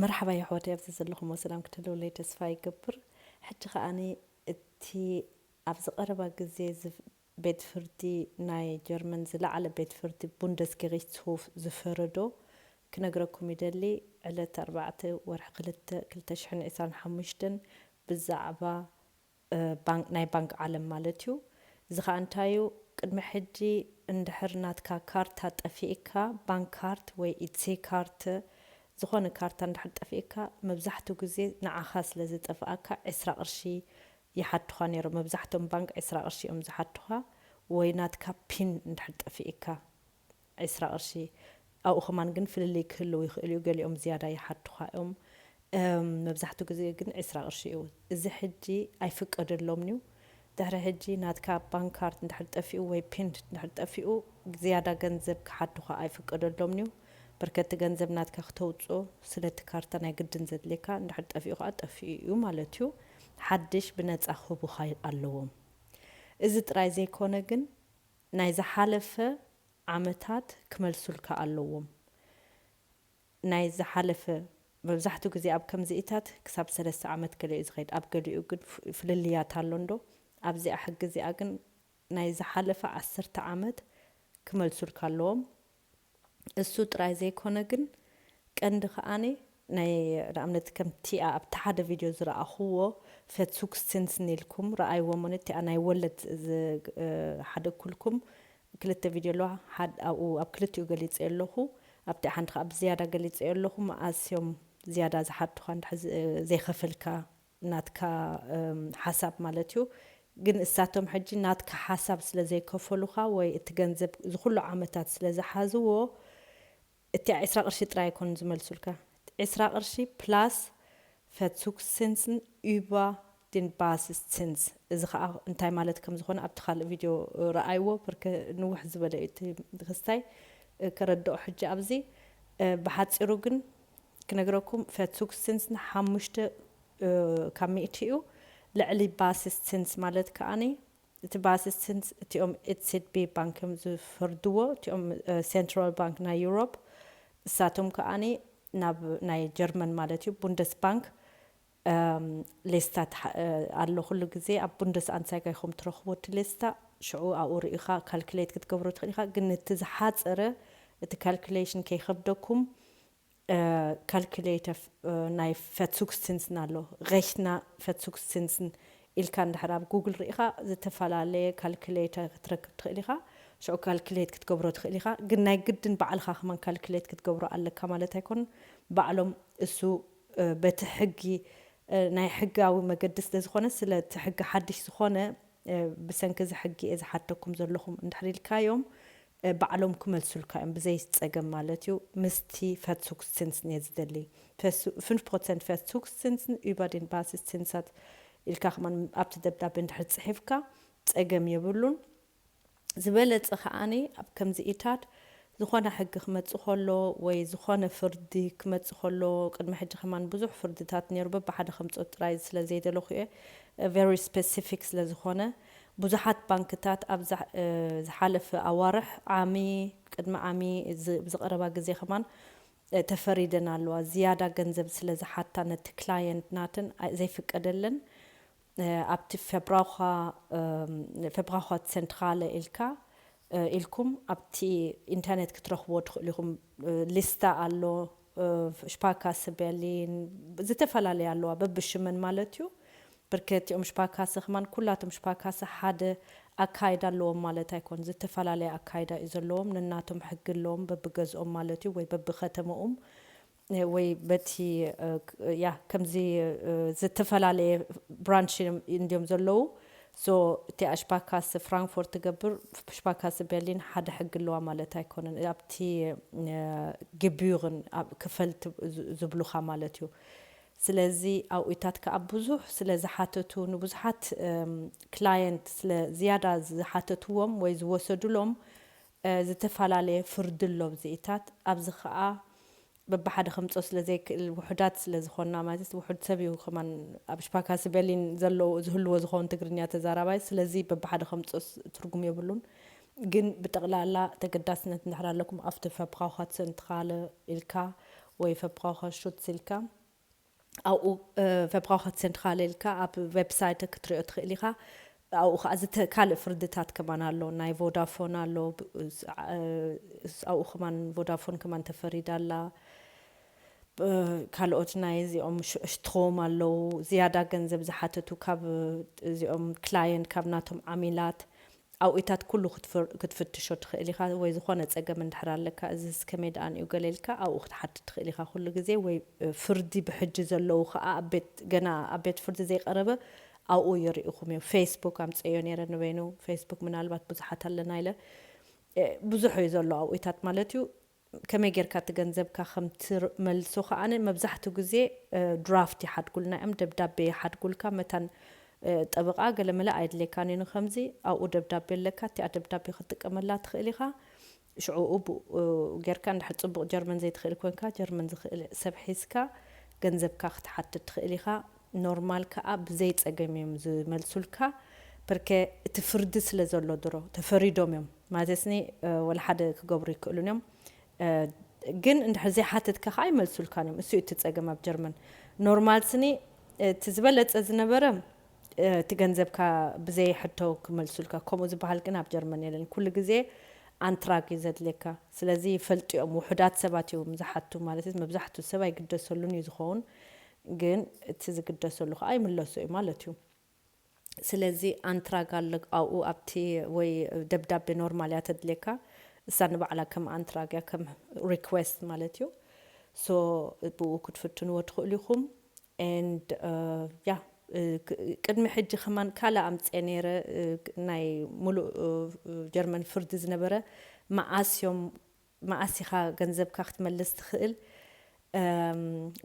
መርሓባ የሕዋተይ፣ ኣብዚ ዘለኹሞ ሰላም ክትህልውለይ ተስፋ ይገብር። ሕጂ ከኣኒ እቲ ኣብዚ ቀረባ ግዜ ዝፍ-፣ ቤት ፍርዲ ናይ ጀርመን፣ ዝለዓለ ቤት ፍርዲ ቡንደስጌሪችትሆፍ ዝፈረዶ ክነግረኩም ይደሊ። ዕለት ኣርባዕተ ወርሒ ክልተ ክልተ ሽሕን ዕስራን ሓሙሽተን ብዛዕባ ባንክ፣ ናይ ባንክ ዓለም ማለት እዩ። እዚ ኸኣ እንታይ እዩ? ቅድሚ ሕጂ እንድሕር ናትካ ካርታ ጠፊእካ፣ ባንክ ካርት ወይ ኢትሲ ካርት፣ ዝኾነ ካርታ እንድሕር ጠፊእካ፣ መብዛሕትኡ ግዜ ንዓኻ ስለ ዝጠፍኣካ ዕስራ ቅርሺ ይሓቱኻ ነይሮም። መብዛሕቶም ባንክ ዕስራ ቅርሺ እዮም ዝሓቱኻ፣ ወይ ናትካ ፒን እንድሕር ጠፊእካ ዕስራ ቅርሺ። ኣብኡ ከማን ግን ፍልልይ ክህልው ይኽእል እዩ። ገሊኦም ዝያዳ ይሓቱኻ እዮም። እም፣ መብዛሕትኡ ግዜ ግን ዕስራ ቅርሺ እዩ። እዚ ሕጂ ኣይፍቀደሎምን እዩ። ድሕሪ ሕጂ ናትካ ባንክ ካርድ እንድሕር ጠፊኡ ወይ ፒን እንድሕር ጠፊኡ፣ ዝያዳ ገንዘብ ክሓቱኻ ኣይፍቀደሎምን እዩ። በርከቲ ገንዘብ ናትካ ክተውፅኦ፣ ስለቲ ካርታ ናይ ግድን ዘድልየካ፣ እንድሕር ጠፊኡ ከዓ ጠፊኡ እዩ ማለት እዩ። ሓድሽ ብነፃ ክህቡኻ ኣለዎም። እዚ ጥራይ ዘይኮነ ግን፣ ናይ ዝሓለፈ ዓመታት ክመልሱልካ ኣለዎም። ናይ ዝሓለፈ፣ መብዛሕትኡ ግዜ ኣብ ከምዚኢታት ክሳብ ሰለስተ ዓመት ገለ እዩ ዝኸይድ። ኣብ ገሊኡ ግን ፍ-፣ ፍልልያት ኣሎ እንዶ። ኣብዚኣ ሕጊ እዚኣ ግን ናይ ዝሓለፈ ዓሰርተ ዓመት ክመልሱልካ ኣለዎም። እሱ ጥራይ ዘይኮነ ግን፣ ቀንዲ ከኣኒ ናይ፣ ንኣብነት ከምቲ ኣብቲ ሓደ ቪድዮ ዝረኣኹዎ፣ ፈትሱክስቲንስን ኢልኩም ረኣይዎ እሞ፣ ነቲኣ ናይ ወለድ ዝ-፣ እ፣ ሓደግኩልኩም ክልተ ቪድዮ ኣለዋ። ሓድ-፣ ኣብኡ ኣብ ክልቲኡ ገሊጸዮ ኣለኹ። ኣብቲ ሓንቲ ከኣ ብዝያዳ ገሊጸዮ ኣለኹ። መኣስ እዮም ዝያዳ ዝሓቱኻ እንድሕር ዝ-፣ ዘይኸፈልካ ናትካ፣ እም፣ ሓሳብ ማለት እዩ። ግን እሳቶም ሕጂ ናትካ ሓሳብ ስለ ዘይከፈሉኻ ወይ እቲ ገንዘብ እዚ ኩሉ ዓመታት ስለ ዝሓዝዎ፣ እቲ ዕስራ ቅርሺ ጥራይ ኣይኮኑን ዝመልሱልካ። ዕስራ ቅርሺ ፕላስ ፈትሱክስቲንስን ዩባ ድን ባስስቲንስ። እዚ ኸኣ እንታይ ማለት ከም ዝኾነ ኣብቲ ካልእ ቪድዮ ረኣይዎ፣ ብርክ ንውሕ ዝበለ እዩ እቲ ክስታይ፣ እ፣ ከረድኦ ሕጂ ኣብዚ። እ፣ ብሓጺሩ ግን ክነግረኩም፣ ፈትሱክስቲንስን ሓሙሽተ፣ እ፣ ካብ ሚእቲ እዩ። ልዕሊ ባስስቲንስ ማለት ከኣኒ፣ እቲ ባስስቲንስ እቲኦም ኤች ሲ ቢ ባንክ እዮም ዝፈርድዎ፣ እቲኦም፣ እ፣ ሴንትራል ባንክ ናይ ዩሮፕ። እሳቶም ከኣኒ ናብ ናይ ጀርመን ማለት እዩ፣ ቡንደስ ባንክ፣ እም፣ ሌስታ ትሓ-፣ እ፣ ኣሎ። ኩሉ ግዜ ኣብ ቡንደስ ኣንሳይጋ ኢኹም ትረኽቦ እቲ ሌስታ። ሽዑ ኣብኡ ርኢኻ ካልኩሌት ክትገብሮ ትኽእል ኢኻ። ግን እቲ ዝሓጸረ፣ እቲ ካልኩሌሽን ከይከብደኩም፣ እ፣ ካልኩሌተር፣ እ፣ ናይ ፈትሱክስቲንስን ኣሎ። ሬክና ፈትሱክስቲንስን ኢልካ እንድሕር ኣብ ጉግል ርኢኻ፣ ዝተፈላለየ ካልኩሌተር ክትረክብ ትኽእል ኢኻ። ሽዑ ካልኩሌት ክትገብሮ ትኽእል ኢኻ። ግን ናይ ግድን ባዕልኻ ከማን ካልኩሌት ክትገብሮ ኣለካ ማለት ኣይኮነን። ባዕሎም እሱ፣ እ፣ በቲ ሕጊ፣ እ፣ ናይ ሕጋዊ መገዲ ስለ ዝኾነ፣ ስለቲ ሕጊ ሓድሽ ዝኾነ፣ እ፣ ብሰንኪ እዚ ሕጊ እየ ዝሓተኩም ዘለኹም እንድሕር ኢልካዮም፣ እ፣ ባዕሎም ክመልሱልካ እዮም ብዘይ ጸገም ማለት እዩ። ምስቲ ፈትሱክስቲንስን እየ ዝደሊ። ፈሱ-፣ fünf Prozent Verzugszinsen über den Basiszinssatz ኢልካ ከማን ኣብቲ ደብዳቤ እንድሕር ጽሒፍካ ጸገም የብሉን። ዝበለጸ ከኣኒ ኣብ ከምዚኢታት ዝኾነ ሕጊ ክመጽእ ከሎ ወይ ዝኾነ ፍርዲ ክመጽእ ከሎ፣ ቅድሚ ሕጂ ከማን ብዙሕ ፍርድታት ነይሩ፣ በብሓደ ከምጽኦ ጥራይ ስለ ዘይደለኹ እየ፣ very specific ስለ ዝኾነ፣ ብዙሓት ባንክታት ኣብ ዝሓ-፣ እ፣ ዝሓለፈ ኣዋርሕ፣ ዓሚ፣ ቅድሚ ዓሚ፣ እዚ፣ ብዝቐረባ ግዜ ከማን፣ እ፣ ተፈሪደን ኣለዋ። ዝያዳ ገንዘብ ስለ ዝሓታ ነቲ ክላየንት ናተን፣ ኣ-፣ ዘይፍቀደለን፣ እ፣ ኣብቲ ፈብራኻ፣ እም፣ ፈብራኻ ሴንትራለ ኢልካ፣ እ፣ ኢልኩም ኣብቲ ኢንተርኔት ክትረኽብዎ ትኽእሉ ኢኹም። እ፣ ሊስታ ኣሎ፣ እ፣ ሽፓካሰ ቤርሊን፣ ዝተፈላለያ ኣለዋ፣ በብሽመን ማለት እዩ። ብርከቲኦም ሽፓካሰ ከማን፣ ኩላቶም ሽፓካሰ ሓደ ኣካይዳ ኣለዎም ማለት ኣይኮን። ዝተፈላለየ ኣካይዳ እዩ ዘለዎም፣ ነናቶም ሕጊ ኣለዎም፣ በብገዝኦም ማለት እዩ፣ ወይ በብከተመኦም፣ እ፣ ወይ በቲ፣ እ፣ ክ-፣ ያ፣ ከምዚ፣ እ፣ ዝተፈላለየ ብራንች እንድዮም ዘለዉ። ሶ፣ እቲኣ ሽፓካሰ ፍራንክፎርት ትገብር፣ ሽፓካሰ ቤርሊን ሓደ ሕጊ ኣለዋ ማለት ኣይኮነን። ኣብቲ፣ እ፣ ግቢርን ኣብ ክፈል ት-፣ ዝ-፣ ዝብሉኻ ማለት እዩ። ስለዚ ኣብኡታት ከኣ ብዙሕ ስለ ዝሓተቱ፣ ንብዙሓት፣ እም፣ ክላየንት ስለ ዝያዳ ዝሓተትዎም ወይ ዝወሰዱሎም፣ እ፣ ዝተፈላለየ ፍርዲ ኣሎ ኣብዚኢታት። ኣብዚ ከኣ በብሓደ ከምጾ ስለ ዘይክእል፣ ውሑዳት ስለ ዝኾና፣ ማለት ውሑድ ሰብ እዩ ከማን ኣብ ሽፓካሲ ቤርሊን ዘለዉ፣ ዝህልዎ ዝኾን ትግርኛ ተዛራባይ። ስለዚ በብሓደ ከምጾስ ትርጉም የብሉን። ግን ብጠቕላላ ተገዳስነት እንድሕር ኣለኩም፣ ኣብቲ ፈብራኻት ሰንትኻለ ኢልካ ወይ Verbraucherschutz ኢልካ ኣብኡ Verbraucherzentrale ኢልካ ኣብ ዌብሳይት ክትሪኦ ትኽእል ኢኻ። ኣብኡ ከዓ ካልእ ፍርድታት ከማን ኣሎ። ናይ ቮዳፎን ኣሎ። ኣብኡ ከማን ቮዳፎን ከማን ተፈሪዳ ኣላ። ካልኦት ናይ እዚኦም ሽትሮም ኣለዉ። ዝያዳ ገንዘብ ዝሓተቱ ካብ እዚኦም ክላየንት ካብ ናቶም ዓሚላት ኣብኡታት ኩሉ ክትፍትሾ ትኽእል ኢኻ። ወይ ዝኾነ ፀገም እንድሕር ኣለካ፣ እዚ እስከመይ ደኣ ንዩ ገለ ኢልካ ኣብኡ ክትሓትት ትኽእል ኢኻ ኩሉ ግዜ። ወይ ፍርዲ ብሕጂ ዘለዉ ከዓ ኣብ ቤት ገና ኣብ ቤት ፍርዲ ዘይቀረበ ኣብኡ ይርኢኹም እዮም። ፌስቡክ ኣምፀዮ ነይረ ንበይኑ። ፌስቡክ ምናልባት ብዙሓት ኣለና ኢለ ብዙሕ እዩ ዘሎ ኣብኡታት ማለት እዩ። ከመይ ጌርካ እቲ ገንዘብካ ከም ትመልሶ ከዓነ መብዛሕትኡ ግዜ ድራፍት ይሓድጉልና እዮም፣ ደብዳቤ ይሓድጉልካ። መታን ጠበቓ ገለመለ ኣይድሌካን እዩ። ንከምዚ ኣብኡ ደብዳቤ ኣለካ፣ እቲኣ ደብዳቤ ክትጥቀመላ ትኽእል ኢኻ። ሽዑኡ ብኡ ጌርካ እንድሕር ጽቡቕ ጀርመን ዘይትኽእል ኮንካ ጀርመን ዝኽእል ሰብ ሒዝካ ገንዘብካ ክትሓትት ትኽእል ኢኻ። ኖርማል ከኣ ብዘይ ጸገም እዮም ዝመልሱልካ። ፐርከ እቲ ፍርዲ ስለ ዘሎ ድሮ ተፈሪዶም እዮም ማለትስኒ ወላ ሓደ ክገብሩ ይክእሉን እዮም። ግን እንድሕር ዘይሓተትካ ከዓ ይመልሱልካን እዮም። እሱ እቲ ጸገም ኣብ ጀርመን። ኖርማል ስኒ እቲ ዝበለጸ ዝነበረ እቲ ገንዘብካ ብዘይ ሕቶ ክመልሱልካ። ከምኡ ዝበሃል ግን ኣብ ጀርመን የለን። ኩሉ ግዜ ኣንትራግ እዩ ዘድልየካ። ስለዚ ይፈልጡ እዮም፣ ውሑዳት ሰባት እዮም ዝሓቱ ማለት እዩ። መብዛሕትኡ ሰብ ኣይግደሰሉን እዩ ዝኸውን፣ ግን እቲ ዝግደሰሉ ከዓ ይምለሶ እዩ ማለት እዩ። ስለዚ ኣንትራግ ኣሎ ኣብኡ ኣብቲ ወይ ደብዳቤ ኖርማል እያ ተድልየካ። እሳ ንባዕላ ከም ኣንትራግ እያ ከም ሪኩዌስት ማለት እዩ። ሶ ብኡ ክትፍትንዎ ትኽእሉ ኢኹም። And ያ ቅድሚ ሕጂ ከማን ካልእ ኣምፅአ ነይረ። ናይ ሙሉእ ጀርመን ፍርዲ ዝነበረ መኣስ እዮም መኣስ ኢኻ ገንዘብካ ክትመልስ ትኽእል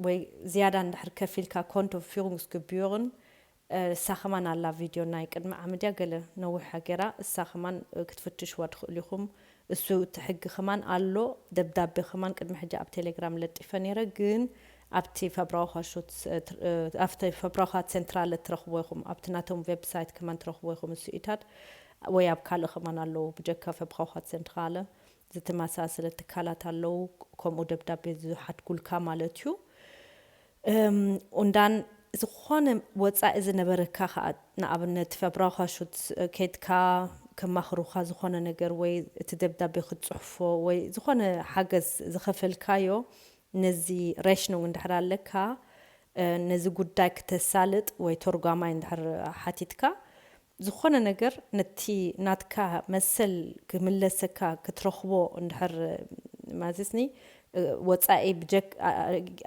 ወይ ዝያዳ እንድሕር ከፊልካ ኮንቶ ፊሩንግስ ግቢዮርን እሳ ከማን ኣላ ቪድዮ ናይ ቅድሚ ዓመት እያ ገለ ነዊሕ ሃገራ እሳ ከማን ክትፍትሽዋ ትኽእሉ ኢኹም። እሱ እቲ ሕጊ ከማን ኣሎ። ደብዳቤ ከማን ቅድሚ ሕጂ ኣብ ቴሌግራም ለጢፈ ነይረ፣ ግን ኣብቲ ፈብራውኻ ሹት ኣብቲ ፈብራውኻ ሴንትራል ትረኽቦ ኢኹም፣ ኣብቲ ናቶም ዌብሳይት ከማን ትረኽቦ ኢኹም። እሱ ኢታት ወይ ኣብ ካልእ ከማን ኣለዉ ብጀካ ፈብራውኻ ሴንትራለ ዝተመሳሰለ ትካላት ኣለዉ፣ ከምኡ ደብዳቤ ዝሓድጉልካ ማለት እዩ። እንዳን ዝኾነ ወፃኢ ዝነበረካ ከዓ ንኣብነት ፈብራኻ ሹት ከይድካ ከማኽሩኻ ዝኾነ ነገር ወይ እቲ ደብዳቤ ክትፅሕፎ ወይ ዝኾነ ሓገዝ ዝኸፈልካዮ ነዚ ሬሽኑንግ እንድሕር ኣለካ ነዚ ጉዳይ ክተሳልጥ ወይ ተርጓማይ እንድሕር ሓቲትካ ዝኾነ ነገር ነቲ ናትካ መሰል ክምለሰካ ክትረኽቦ እንድሕር ማለትኒ ወፃኢ ብጀክ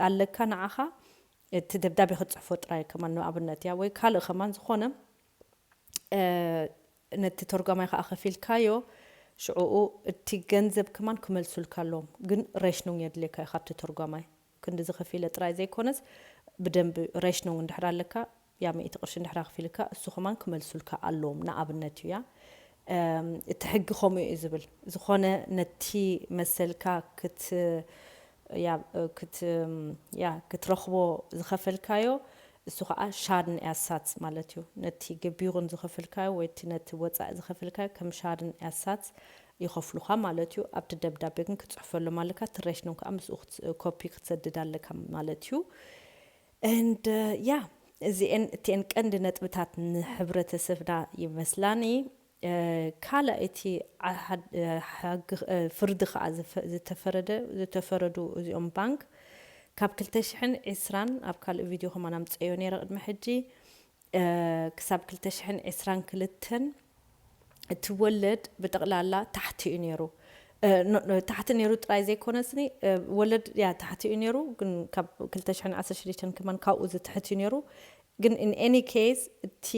ኣለካ ንዓኻ እቲ ደብዳቤ ክትፅሕፎ ጥራይ ከማን ንኣብነት እያ ወይ ካልእ ከማን ዝኾነ ነቲ ተርጓማይ ከዓ ከፊልካዮ ሽዕኡ እቲ ገንዘብ ከማን ክመልሱልካ ኣለዎም ግን ሬሽኑንግ የድልየካ እዩ ካብቲ ተርጓማይ ክንዲ ዝኸፊለ ጥራይ ዘይኮነስ ብደንብ ሬሽኑንግ እንድሕር ኣለካ ያ ሚእቲ ቅርሺ እንድሕር ኣኽፊልካ እሱ ከማን ክመልሱልካ ኣለዎም ንኣብነት እዩ ያ እቲ ሕጊ ከምኡ እዩ ዝብል ዝኾነ ነቲ መሰልካ ክትረኽቦ ዝኸፈልካዮ እሱ ከዓ ሻድን ያሳት ማለት እዩ ነቲ ገቢሩን ዝኸፈልካዮ ወይ ነቲ ወፃኢ ዝኸፈልካዮ ከም ሻድን ያሳት ይኸፍሉኻ ማለት እዩ ኣብቲ ደብዳቤ ግን ክትፅሕፈሎም ኣለካ ትሬሽኖም ከዓ ምስኡ ኮፒ ክትሰድድ ኣለካ ማለት እዩ and ያ እዚኤን እቲኤን ቀንዲ ነጥብታት ንሕብረተሰብና ይመስላኒ ካልእ እቲ ፍርዲ ከዓ ዝተፈረደ ዝተፈረዱ እዚኦም ባንክ ካብ ክልተ ሽሕን ዕስራን ኣብ ካልእ ቪድዮ ከማን ኣምፀዮ ነይረ ቅድሚ ሕጂ ክሳብ ክልተ ሽሕን ዕስራን ክልተን እቲ ወለድ ብጠቕላላ ታሕቲ እዩ ነይሩ። ታሕቲ ነይሩ ጥራይ ዘይኮነስኒ ወለድ ያ ታሕቲ እዩ ነይሩ፣ ግን ካብ ክልተ ሽሕን ዓሰርተ ሽዱሽተን ከማን ካብኡ ዝትሕት እዩ ነይሩ። ግን in any case እቲ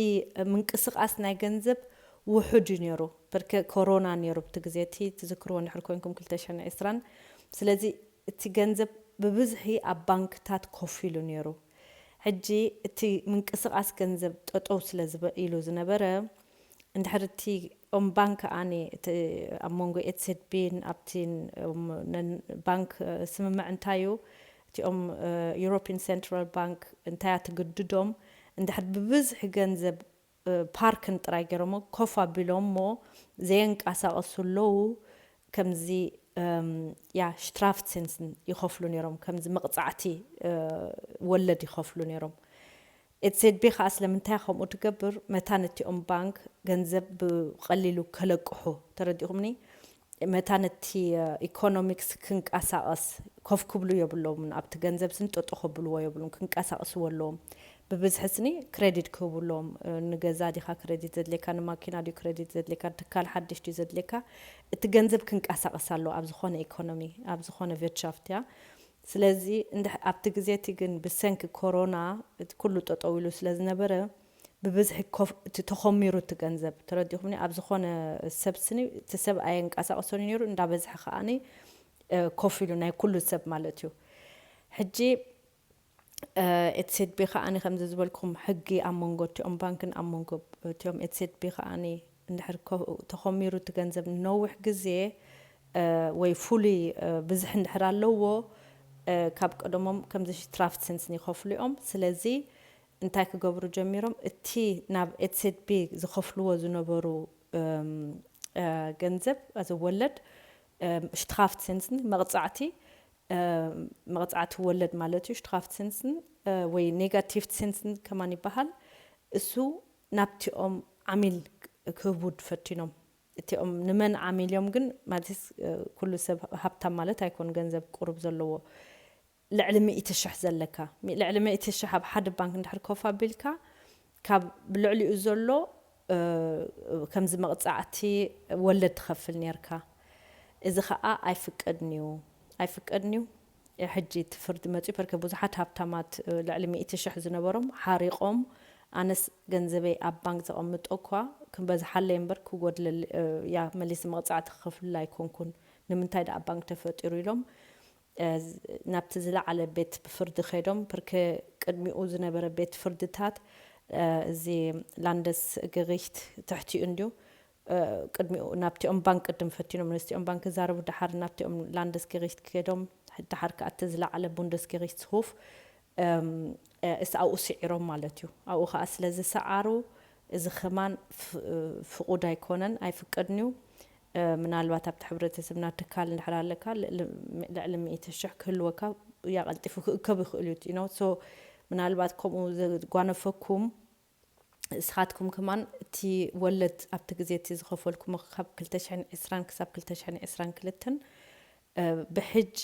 ምንቅስቃስ ናይ ገንዘብ ውሑድ እዩ ነይሩ። በርከ ኮሮና ነይሩ ብቲ ግዜ እቲ ትዝክርዎ እንድሕር ኮንኩም ክልተ ሽሕን ዕስራን ስለዚ እቲ ገንዘብ ብብዝሒ ኣብ ባንክታት ኮፍ ኢሉ ነይሩ። ሕጂ እቲ ምንቅስቃስ ገንዘብ ጠጠው ስለ ኢሉ ዝነበረ እንድሕር እቲ ኦም ባንክ ኣነ ኣብ መንጎ ኤትሴድቢን ኣብቲ ባንክ ስምምዕ እንታይ እዩ እቲኦም ዩሮፒን ሴንትራል ባንክ እንታይ ትግድዶም እንድሕር ብብዝሒ ገንዘብ ፓርክን ጥራይ ገይሮሞ ኮፍ ኣቢሎሞ ዘየንቀሳቀሱ ኣለዉ ከምዚ ያ ሽትራፍት ሴንስን ይኸፍሉ ነይሮም፣ ከምዚ መቕፃዕቲ ወለድ ይኸፍሉ ነይሮም። ኤትሴድቢ ከዓ ስለምንታይ ከምኡ ትገብር? መታን እቲኦም ባንክ ገንዘብ ብቐሊሉ ከለቅሑ፣ ተረዲኹምኒ? መታን እቲ ኢኮኖሚክስ ክንቀሳቐስ ኮፍ ክብሉ የብሎምን። ኣብቲ ገንዘብ ስንጠጦ ከብልዎ የብሉን፣ ክንቀሳቐስዎ ኣለዎም። ብብዝሒ ስኒ ክሬዲት ክህቡ ኣለዎም። ንገዛ ዲኻ ክሬዲት ዘድልየካ፣ ንማኪና ድዩ ክሬዲት ዘድልየካ፣ ትካል ሓድሽ ድዩ ዘድልየካ? እቲ ገንዘብ ክንቀሳቐስ ኣሎ ኣብ ዝኾነ ኢኮኖሚ፣ ኣብ ዝኾነ ቪርትሻፍት እያ። ስለዚ ኣብቲ ግዜ እቲ ግን ብሰንኪ ኮሮና እቲ ኩሉ ጠጠው ኢሉ ስለ ዝነበረ፣ ብብዝሒ እቲ ተኾሚሩ እቲ ገንዘብ፣ ተረዲኹምኒ? ኣብ ዝኾነ ሰብ ስኒ እቲ ሰብ ኣየንቀሳቐሶን እዩ ነይሩ፣ እንዳበዝሐ ከዓኒ ኮፍ ኢሉ፣ ናይ ኩሉ ሰብ ማለት እዩ። ሕጂ ኤትሴድቢ ከዓኒ ከምዚ ዝበልኩም ሕጊ ኣብ መንጎ እቲኦም ባንክን ኣብ መንጎ እቲኦም ኤትሴድቢ ከዓኒ እንድሕር ተኾሚሩ እቲ ገንዘብ ንነዊሕ ግዜ ወይ ፍሉይ ብዝሒ እንድሕር ኣለዎ፣ ካብ ቀደሞም ከምዚ ሽትራፍት ሴንስን ይኸፍሉ እዮም። ስለዚ እንታይ ክገብሩ ጀሚሮም? እቲ ናብ ኤትሴድቢ ዝኸፍልዎ ዝነበሩ ገንዘብ፣ እዚ ወለድ ሽትራፍት ሴንስን መቕፃዕቲ፣ መቕፃዕቲ ወለድ ማለት እዩ። ሽትራፍት ሴንስን ወይ ኔጋቲቭ ሴንስን ከማን ይበሃል። እሱ ናብቲኦም ዓሚል ክህቡ ፈቲኖም። እቲኦም ንመን ዓሚል እዮም ግን? ማለት ኩሉ ሰብ ሃብታም ማለት ኣይኮን፣ ገንዘብ ቁሩብ ዘለዎ። ልዕሊ ሚእቲ ሽሕ ዘለካ፣ ልዕሊ ሚእቲ ሽሕ ኣብ ሓደ ባንክ እንድሕር ኮፍ ኣቢልካ፣ ካብ ልዕሊኡ ዘሎ ከምዚ መቕፃዕቲ ወለድ ትኸፍል ነርካ። እዚ ከዓ ኣይፍቀድን እዩ፣ ኣይፍቀድን እዩ። ሕጂ እቲ ፍርዲ መፅኡ፣ በርከ ብዙሓት ሃብታማት ልዕሊ ሚእቲ ሽሕ ዝነበሮም ሓሪቖም፣ ኣነስ ገንዘበይ ኣብ ባንክ ዘቐምጦ እኳ ክበዝሓለይ እምበር ክጎድለል፣ ያ መሊስ መቕፃዕቲ ክኸፍልላ ኣይኮንኩን፣ ንምንታይ ደኣ ኣብ ባንክ ተፈጢሩ ኢሎም ናብቲ ዝለዓለ ቤት ፍርዲ ከይዶም። ብርክ ቅድሚኡ ዝነበረ ቤት ፍርድታት፣ እዚ ላንደስ ገሪሽት ትሕቲኡ እንድዩ። ቅድሚኡ ናብቲኦም ባንክ ቅድም ፈቲኖም፣ ምስቲኦም ባንክ ክዛረቡ፣ ደሓር ናብቲኦም ላንደስ ገሪሽት ከይዶም፣ ደሓር ከዓ እቲ ዝለዓለ ቡንደስ ገሪሽት ስሁፍ እስ ኣብኡ ስዒሮም ማለት እዩ። ኣብኡ ከዓ ስለ ዝሰዓሩ፣ እዚ ከማን ፍቑድ ኣይኮነን፣ ኣይፍቀድን እዩ። ምናልባት ኣብቲ ሕብረተሰብና ትካል እንድሕር ኣለካ፣ ልዕሊ ሚእቲ ሽሕ ክህልወካ፣ ያቐልጢፉ ክእከብ ይኽእል እዩ። ሶ ምናልባት ከምኡ ዘጓነፈኩም፣ እስኻትኩም ከማን እቲ ወለድ ኣብቲ ግዜ እቲ ዝኸፈልኩሞ ካብ ክልተ ሽሕን ዕስራን ክሳብ ክልተ ሽሕን ዕስራን ክልተን ብሕጂ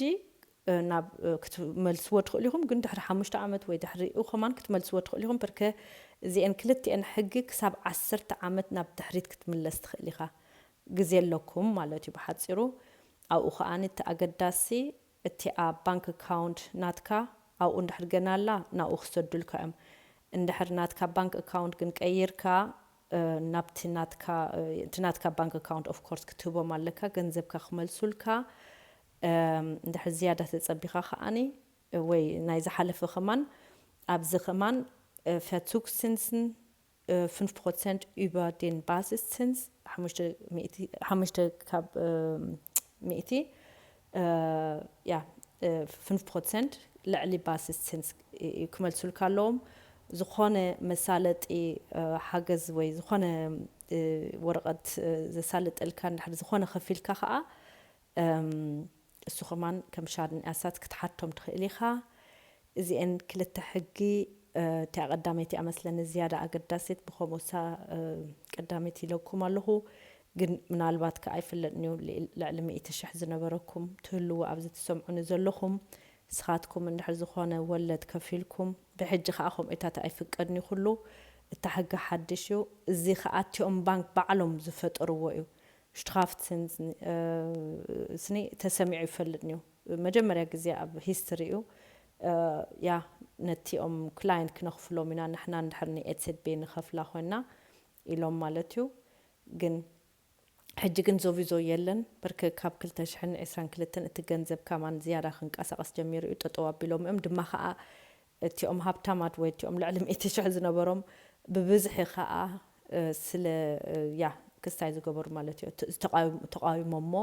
ናብ ክትመልስዎ ትኽእሉ ኢኹም። ግን ድሕሪ ሓሙሽተ ዓመት ወይ ድሕሪኡ ከማን ክትመልስዎ ትኽእሉ ኢኹም። ብርከ እዚአን ክልቲአን ሕጊ ክሳብ ዓሰርተ ዓመት ናብ ድሕሪት ክትምለስ ትኽእል ኢኻ። ግዜ ኣለኩም ማለት እዩ ብሓፂሩ። ኣብኡ ከዓኒ እቲ ኣገዳሲ እቲ ኣብ ባንክ ኣካውንት ናትካ ኣብኡ እንድሕር ገና ኣላ ናብኡ ክሰዱልካ እዮም። እንድሕር ናትካ ባንክ ኣካውንት ግን ቀይርካ ናብቲ ናትካ እቲ ናትካ ባንክ ኣካውንት ኦፍ ኮርስ ክትህቦም ኣለካ፣ ገንዘብካ ክመልሱልካ። እንድሕር ዝያዳ ተፀቢኻ ከዓኒ ወይ ናይ ዝሓለፈ ከማን ኣብዚ ከማን Verzugszins fünf Prozent über den Basiszins, ሓሙሽተ ካብ ሚእቲ፣ ያ፣ ፍንፍ ፕሮሰንት ልዕሊ ባሲስ ሴንስ ክመልሱልካ ኣለዎም። ዝኾነ መሳለጢ ሓገዝ ወይ ዝኾነ ወረቐት ዘሳልጠልካ እንድሕር ዝኾነ ከፊልካ ከዓ እሱ ከማን ከም ሻድን ያሳት ክትሓቶም ትኽእል ኢኻ። እዚአን ክልተ ሕጊ እቲኣ ቀዳመይቲ እያ መስለኒ ዝያዳ ኣገዳሲት፣ ብኸምኡ እሳ ቀዳመይቲ ኢለኩም ኣለኹ። ግን ምናልባት ከኣ ኣይፍለጥን እዩ፣ ልዕሊ ሚእቲ ሽሕ ዝነበረኩም ትህልዉ ኣብዚ ትሰምዑኒ ዘለኹም። ንስኻትኩም እንድሕር ዝኾነ ወለድ ከፊልኩም፣ ብሕጂ ከኣ ከምኡታት ኣይፍቀድን እዩ፣ ኩሉ እታ ሕጊ ሓድሽ እዩ። እዚ ከኣ እቲኦም ባንክ ባዕሎም ዝፈጠርዎ እዩ። ሽትራፍት ስኒ ተሰሚዑ ይፈልጥን እዩ። መጀመርያ ግዜ ኣብ ሂስትሪ እዩ። ያ ነቲኦም ክላይንት ክነኽፍሎም ኢና ንሕና እንድሕር ንኤትሴት ቤ ንኸፍላ ኮይና ኢሎም ማለት እዩ። ግን ሕጂ ግን ዞቪዞ የለን። ብርክ ካብ ክልተ ሽሕን ዕስራን ክልተን እቲ ገንዘብ ከማን ዝያዳ ክንቀሳቐስ ጀሚሩ እዩ። ጠጠው ኣቢሎም እዮም ድማ ከዓ እቲኦም ሃብታማት ወይ እቲኦም ልዕሊ ሚእቲ ሽሕ ዝነበሮም ብብዝሒ ከዓ ስለ ያ ክስታይ ዝገበሩ ማለት እዩ ተቃዊሞሞ።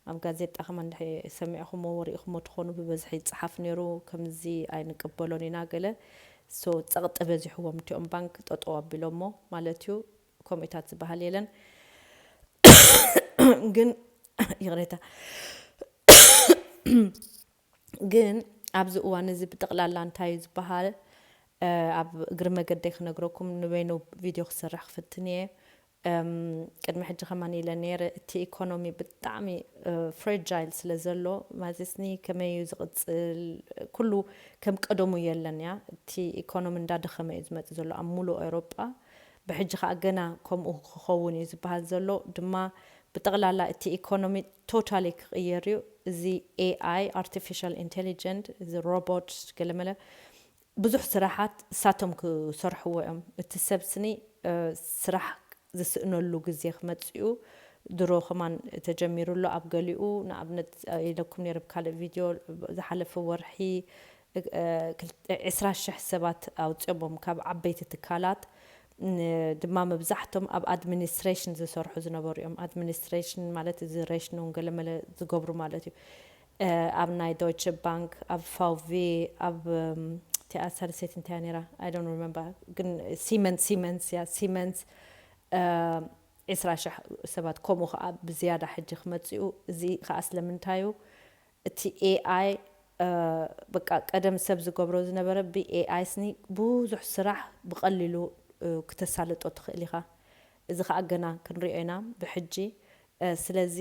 ኣብ ጋዜጣ ከማን እንድሕር ሰሚዕኹሞ ወሪእኹሞ ትኾኑ ብበዝሒ ይፀሓፍ ነይሩ። ከምዚ ኣይንቅበሎን ኢና ገለ ሶ ፀቕጢ በዚሕዎም እቲኦም ባንክ ጠጠው ኣቢሎሞ ማለት እዩ። ከምኡታት ዝበሃል የለን ግን ይቕሬታ ግን ኣብዚ እዋን እዚ ብጠቕላላ እንታይ እዩ ዝበሃል? ኣብ እግሪ መገደይ ክነግረኩም ንበይኑ ቪድዮ ክሰርሕ ክፍትን እየ። ቅድሚ ሕጂ ከማን ኢለ ነይረ፣ እቲ ኢኮኖሚ ብጣዕሚ ፍሬጃይል ስለ ዘሎ፣ ማለትኒ ከመይ እዩ ዝቕፅል፣ ኩሉ ከም ቀደሙ የለን እያ። እቲ ኢኮኖሚ እንዳደኸመ እዩ ዝመፅእ ዘሎ ኣብ ሙሉእ ኤውሮጳ። ብሕጂ ከዓ ገና ከምኡ ክኸውን እዩ ዝበሃል ዘሎ። ድማ ብጠቕላላ እቲ ኢኮኖሚ ቶታሊ ክቕየር እዩ። እዚ ኤኣይ፣ ኣርቲፊሻል ኢንቴሊጀንት፣ እዚ ሮቦት ገለመለ ብዙሕ ስራሓት እሳቶም ክሰርሕዎ እዮም። እቲ ሰብ ስኒ ስራሕ ዝስእነሉ ግዜ ክመፅኡ ድሮ ከማን ተጀሚሩ ኣሎ። ኣብ ገሊኡ ንኣብነት ኢለኩም ነይረ ብካልእ ቪድዮ፣ ዝሓለፈ ወርሒ ዕስራ ሽሕ ሰባት ኣውፅኦሞም ካብ ዓበይቲ ትካላት። ድማ መብዛሕቶም ኣብ ኣድሚኒስትሬሽን ዝሰርሑ ዝነበሩ እዮም። ኣድሚኒስትሬሽን ማለት እዚ ሬሽኖን ገለመለ ዝገብሩ ማለት እዩ። ኣብ ናይ ዶይቸ ባንክ፣ ኣብ ፋውቪ፣ ኣብ እቲኣ ሳልሰይቲ እንታይ ነራ? I don't remember። ግን ሲመንስ፣ ሲመንስ፣ ያ፣ ሲመንስ ዕስራ ሽሕ ሰባት ከምኡ ከዓ ብዝያዳ ሕጂ ክመፅኡ። እዚ ከዓ ስለምንታዩ? እቲ ኤኣይ በቃ ቀደም ሰብ ዝገብሮ ዝነበረ ብኤኣይ ስኒ ብዙሕ ስራሕ ብቐሊሉ ክተሳልጦ ትኽእል ኢኻ። እዚ ከዓ ገና ክንሪኦ ኢና ብሕጂ። ስለዚ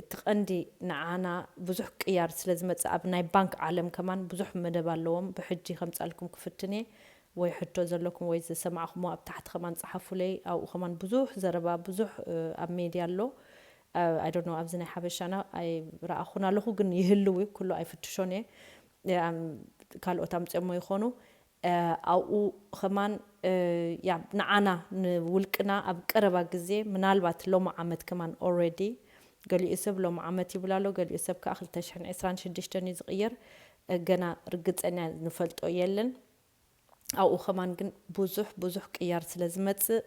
እቲ ቀንዲ ንዓና ብዙሕ ቅያር ስለ ዝመፅእ፣ ኣብ ናይ ባንክ ዓለም ከማን ብዙሕ መደብ ኣለዎም። ብሕጂ ከምፃልኩም ክፍትን እየ። ወይ ሕቶ ዘለኩም ወይ ዝሰማዕኩሞ ኣብ ታሕቲ ከማን ፀሓፉለይ። ኣብኡ ከማን ብዙሕ ዘረባ ብዙሕ ኣብ ሜድያ ኣሎ። I don't know፣ ኣብዚ ናይ ሓበሻና ኣይረኣኹን ኣለኹ፣ ግን ይህልው እዩ፣ ኩሉ ኣይፍትሾን እየ። ካልኦት ኣምፅኦሞ ይኾኑ። ኣብኡ ከማን ያ ንዓና ንውልቅና ኣብ ቀረባ ግዜ፣ ምናልባት ሎሚ ዓመት ከማን ኦልሬዲ ገሊኡ ሰብ ሎሚ ዓመት ይብል ኣሎ፣ ገሊኡ ሰብ ከዓ ክልተ ሽሕን ዕስራን ሽዱሽተን እዩ ዝቕየር። ገና ርግፀኛ ንፈልጦ የለን። ኣብኡ ከማን ግን ብዙሕ ብዙሕ ቅያር ስለ ዝመፅእ፣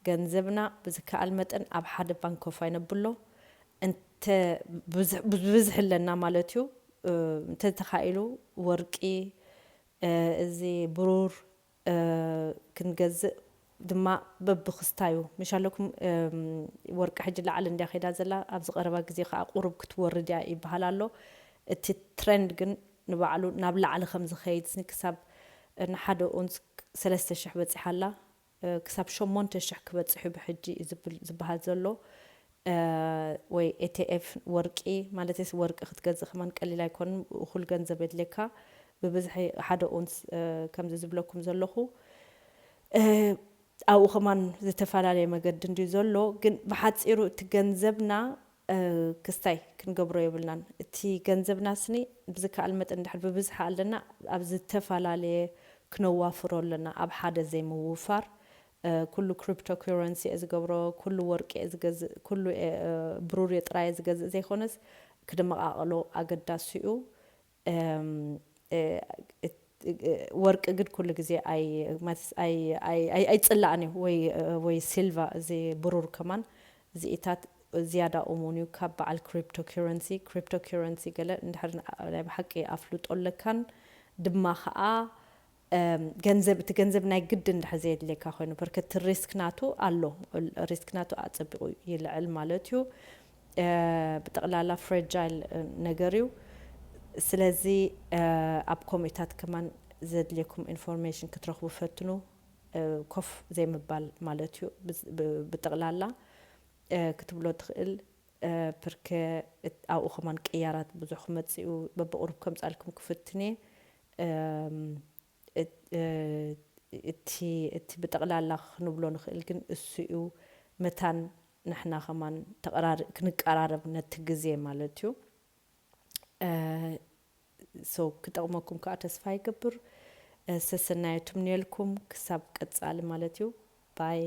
ገንዘብና ብዝከኣል መጠን ኣብ ሓደ ባንክ ኮፍ ኣይነብሎ። እንተ ብዝሕ ኣለና ማለት እዩ። እንተ ተኻኢሉ ወርቂ፣ እዚ ብሩር ክንገዝእ ድማ በብኽስታዩ። ምሽ ኣለኩም፣ ወርቂ ሕጂ ላዕሊ እንድያ ከይዳ ዘላ፣ ኣብዚ ቀረባ ግዜ ከዓ ቁሩብ ክትወርድ እያ ይበሃል ኣሎ። እቲ ትረንድ ግን ንባዕሉ ናብ ላዕሊ ከም ዝኸይድ ስኒ ክሳብ ንሓደ ኡንስ ሰለስተ ሽሕ በፂሓ ኣላ። ክሳብ ሸሞንተ ሽሕ ክበፅሑ ብሕጂ እዩ ዝበሃል ዘሎ። ወይ ኤቲኤፍ ወርቂ ማለት ስ ወርቂ ክትገዝእ ከማን ቀሊል ኣይኮንን። እኹል ገንዘብ የድልየካ። ብብዝሒ ሓደ ኡንስ ከምዚ ዝብለኩም ዘለኹ፣ ኣብኡ ከማን ዝተፈላለየ መገዲ እንድዩ ዘሎ። ግን ብሓፂሩ እቲ ገንዘብና ክስታይ ክንገብሮ የብልናን። እቲ ገንዘብና ስኒ ብዝከኣል መጠን ድሕር ብብዝሒ ኣለና፣ ኣብ ዝተፈላለየ ክነዋፍሮ ኣለና። ኣብ ሓደ ዘይምውፋር፣ ኩሉ ክሪፕቶ ኩረንሲ እየ ዝገብሮ፣ ኩሉ ወርቂ እየ ዝገዝእ፣ ኩሉ ብሩር እየ ጥራይ እየ ዝገዝእ ዘይኮነስ፣ ክድመቓቐሎ ኣገዳሲ እዩ። ወርቂ ግን ኩሉ ግዜ ኣይፅላእን እዩ፣ ወይ ሲልቫ፣ እዚ ብሩር ከማን እዚኢታት ዝያዳ እሙን እዩ ካብ በዓል ክሪፕቶ ኩረንሲ። ክሪፕቶ ኩረንሲ ገለ እንድሕር ናይ ብሓቂ ኣፍልጦ ኣለካን ድማ ከዓ ገንዘብ፣ እቲ ገንዘብ ናይ ግድን እንድሕር ዘየድልየካ ኮይኑ፣ በርከቲ ሪስክ ናቱ ኣሎ። ሪስክ ናቱ ኣፀቢቑ ይልዕል ማለት እዩ። ብጠቕላላ ፍሬጃይል ነገር እዩ። ስለዚ ኣብ ኮሚታት ከማን ዘድልየኩም ኢንፎርሜሽን ክትረኽቡ ፈትኑ። ኮፍ ዘይምባል ማለት እዩ። ብጠቕላላ ክትብሎ ትኽእል። ፕርከ ኣብኡ ከማን ቅያራት ብዙሕ ክመፅኡ በብቕሩብ ከምፃልኩም ክፍትኔ። እቲ ብጠቕላላ ክንብሎ ንኽእል ግን እሱ እዩ። መታን ንሕና ከማን ክንቀራረብ ነቲ ግዜ ማለት እዩ። ሶ ክጠቕመኩም ከዓ ተስፋ ይገብር። ሰሰናዮ ትምንየልኩም። ክሳብ ቀፃሊ ማለት እዩ። ባይ።